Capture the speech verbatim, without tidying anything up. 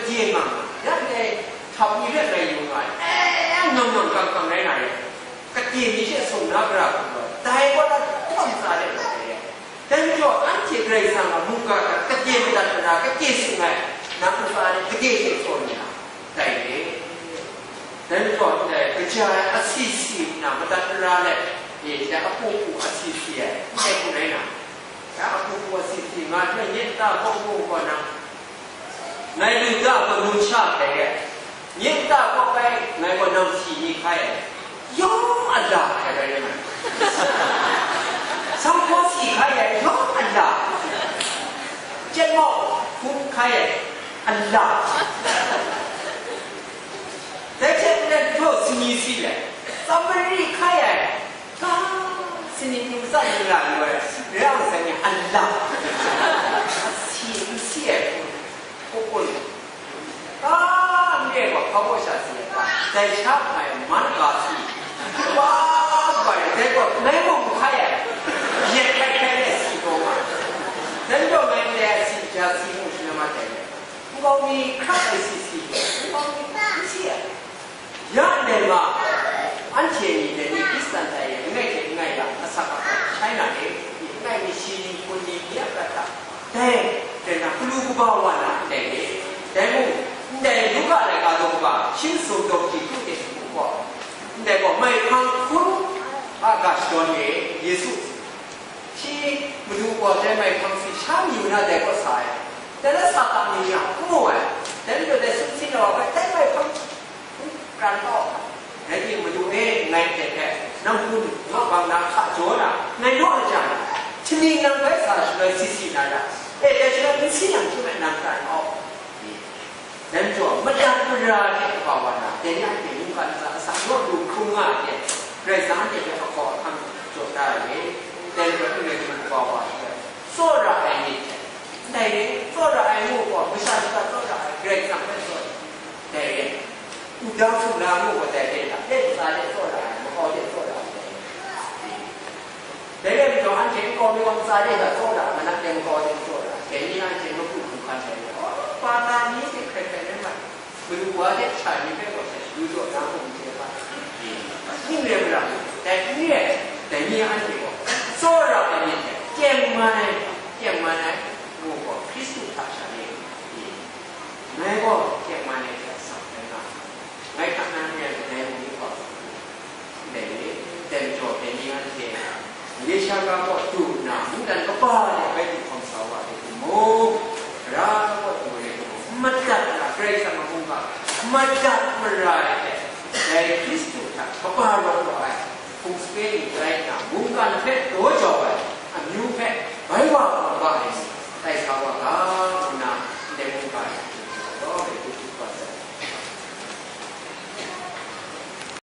Kade nga, ya ndai hkap ni hpe rai yu nga ai, e, nang nang kang kang rai na re, kade ni she sung na gara hku gaw, dai gaw la hkawm tsa de na re. Dai majaw, anhte Karai Kasang a mungga hta kade madat mara, kade sung ai, nang ntsa ni kade she tsaw ni na, dai re. Dai majaw, ndai kaja ai asi si nna madat mara let, e, ndai apu pu asi si ai, ndai hku rai na, ya apu pu asi si nga hte nye nta hkawk mu gaw nang, ngai lu da gaw numsha hkrai ai, nye nta hkawk ai, ngai gaw nang si ni hkai ai, yawng a la hkrai rai ngai. Sanghpaw si hkai ai, yawng a la. Chyet mau hkum hkai ai, a la. Dai hte maren, htaw sini si let, Samari hkai ai, ga, sini yu tsat yu ra yu ai, rau sai ni a la, si n si ai hku, hku kun. Ga, n re gaw, hpa baw sha si ai ga, dai sha hpa ai man ga si, wa, ga ai, dai gaw, ngai mung hkai ai, yet hkai hkai ai si gaw nga, dai gaw ngai ndai ai si ja si mu shi na ma dai. Nkau mi hkrak ai si si, nkau mi n si ai. Ya ndai ma, anhte ni dai ni Hkristan tai e, langai hte langai ya, asak asak, China e, langai ni shi ni, hpun ni, ni a prat hta, dai, dai na, galu kaba wa na ndai e. Dai mung, ndai Luka laika daw kaba, shi masum daw ji hkru de mung gaw, ndai gaw, mai hpang hkun a ga shadawn e, Yesu, shi Madu gaw dai mai hpang si sha mi yu na dai gaw sa ai, dai la sa ta mi ya, n mu ai, dai majaw dai sumsing na wa hpe dai mai hpang n pran kau, rai timung, Madu e, ngai hte hpe, nang hpun naw bang na hka jaw na, ngai naw a jang, hti ning nang bai sa shaloi si si na ra, e, dai shaloi n si yang hte mung nang pran kau. Dai majaw, madat mara hte kaba wa na, dai ni anhte mungkan ntsa asak naw lu hkrum nga ai hte, Karai Kasang anhte hpe hkawhkam jaw da ai. Dai majaw, n rai timung, kaba wa hte, tsawra ai myit hte, ndai re, tsawra ai ngu gaw, masha shata tsawra ai, Karai Kasang hpe tsawra ai, dai re, uda hkungga ngu gaw, dai re, dai ntsa hte tsawra ai, makau hte tsawra ai, dai re. Dai rai majaw, anhte nkau mi wa ntsa de hta tsawra, manat de nkau de tsawra, dai ni anhte mapru hkungga hkrai ai, oh, pa ta ni hte hkrai hkrai rai mai, madu wa de sha ni hpe gaw sha shagu jaw na hkum hte hpa, ning rai mara mu, dai n re ai, dai ni anhte gaw tsawra ai myit hte tengman ai, tengman ai, ngu gaw, Hkristu hta sha ni, ngai gaw tengman ai hte asak rai nga, ngai hta nan re ai kadai mung ni gaw, ndai ni, dai majaw dai ni anhte, Galatia ga kaw du nna, mungdan kaba de bai du hkawm sa wa ai timung, Tara kaw du ai timung, n madat mara, Karai Kasang a mungga, n madat mara ai hte, dai Hkristu hta kaba rawt wa ai, hpung sape ni rai nna, mungkan hpe